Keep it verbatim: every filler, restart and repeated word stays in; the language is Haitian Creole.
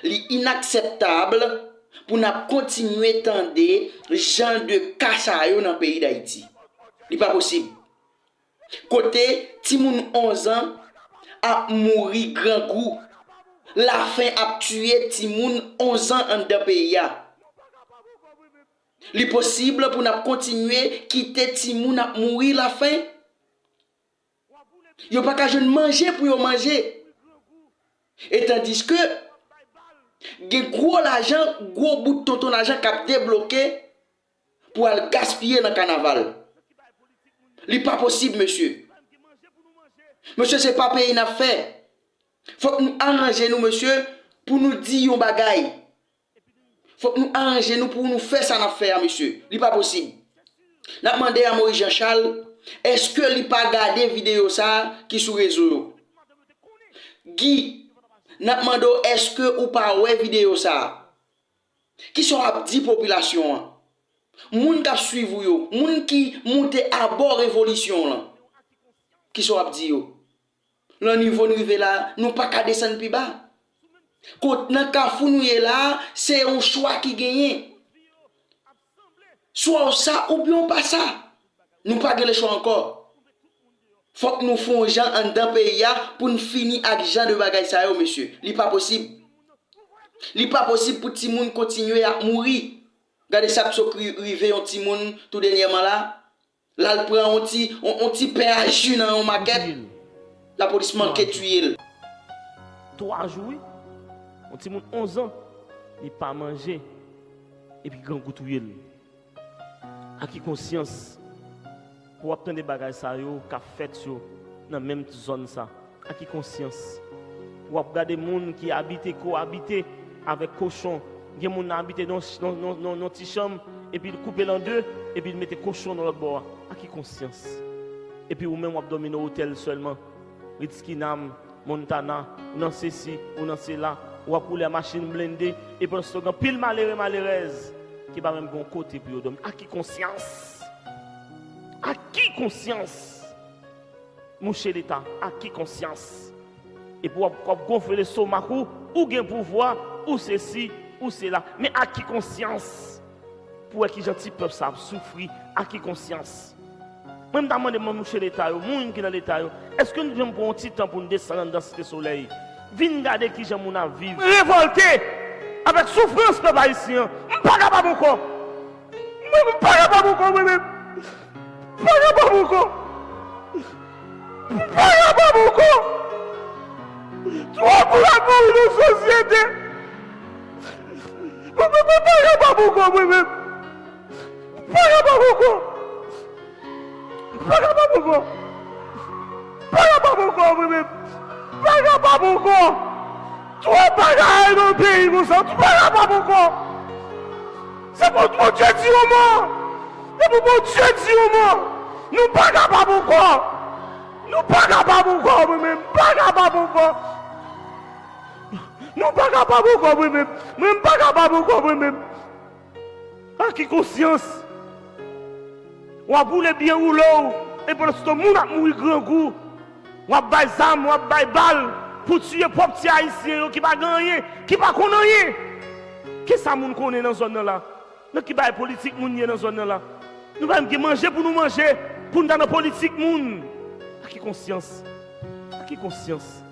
Li inakseptab pou n ap kontinye tande jan de ka sa yo nan peyi Dayiti. Li pa posib. Kote timoun onz an ap mouri grangou, lafen ap tiye timoun onz an anndan peyi a. Li posib pou n ap kontinye kite timoun ap mouri lafen? Yo pa ka jwenn manje pou yo manje. E tandiske gen gwo lajan, gwo bout tonton lajan k ap debloke pou al gaspiye nan kanaval. Li pa posib, mesye. Mesye, se pa peyi n ap fè. Fòk nou aranje nou, mesye, pou nou di yon bagay. Fòk nou aranje nou pou nou fè sa n ap fè a, mesye. Li pa posib. N ap mande a Moïse Jean Charles, èske li pa gade videyo sa a ki sou rezo yo? Guy, n ap mande w, èske ou pa wè videyo sa a? Kisa w ap di popilasyon an? Moun k ap swiv ou yo, moun ki moute abò revolisyon w lan, kisa w ap di yo? Lan nivo n rive la, nou pa ka desann pi ba. Kot, nan kafou nou ye la, se yon chwa ki genyen. Swa w sa oubyen w pa sa. Nou pa gen lechwa ankò. Fòk nou fè yon jan anndan peyi a pou n fini ak jan de bagay sa yo, mesye. Li pa posib. Li pa posib pou timoun kontinye ap mouri. Gade sa k sot ri-, rive yon timoun tou dènyèman la. L al pran yon ti, yon, yon ti pen a ji nan yon makèt. Lapolis manke tiye l. Twa jou, wi. Yon timoun onz an, li pa manje, epi grangou touye l. Ak ki konsyans pou w ap tande bagay sa yo k ap fèt yo nan menm zòn sa? Ak ki konsyans pou w ap gade moun ki abite, ko-abite avèk kochon? Gen moun nan abite nan, nan, nan, nan, nan ti chanm, epi l koupe l an de, epi l mete kochon nan lòt bò a. Ak ki konsyans? Epi ou menm w ap dòmi nan otèl sèlman. Ritz Kinam, Montana, ou nan sesi, ou nan sela, ou ap woule a machin blende, e pandan se tan gen anpil malere, malerèz ki pa menm gen yon kote pou yo dòmi. Ak ki konsyans? Ak ki konsyans? Mouche Leta, ak ki konsyans? Epi w ap, w ap gonfle lestomak ou, ou gen pouvwa, ou sesi, ou sela. Men ak ki konsyans? Pou wè kijan ti pèp sa ap soufri, ak ki konsyans? Mwen, m ta mande mwen, mouche Leta yo, moun ki nan Leta yo, èske nou janm pran yon ti tan pou n desann anndan Site Solèy? Vin gade kijan moun ap viv. Revòlte avèk soufrans pèp ayisyen an. M pa kapab ankò. Mwen, m pa kapab ankò, mwen menm. M pa kapab ankò. M pa kapab ankò. Twòp moun ap mouri nan sosyete. Mwen, mwen, mwen pa kapab ankò, mwen menm. M pa kapab ankò. M pa kapab ankò. M pa kapab ankò, mwen menm. M pa kapab ankò. Twòp bagay nan peyi konsa. M pa kapab ankò. Se pou Bondye di yon mò. Se pou Bondye di yon mò. Nou pa kapab ankò. Nou pa kapab ankò, mwen menm. M pa kapab ankò. Nou pa kapab ankò, mwen menm. Mwen, m pa kapab ankò, mwen menm. Ak ki konsyans w ap woule byen woule w, e pandan se tan moun ap mouri grangou? W ap bay zam, w ap bay bal pou tiye pwòp ti Ayisyen yo ki pa gen anyen, ki pa konn anyen. Kisa moun konnen nan zòn nan la? Nan ki bagay politik moun ye nan zòn nan la? Nou pa menm gen manje pou nou manje, pou n ta nan politik moun. Ak ki konsyans? Ak ki konsyans?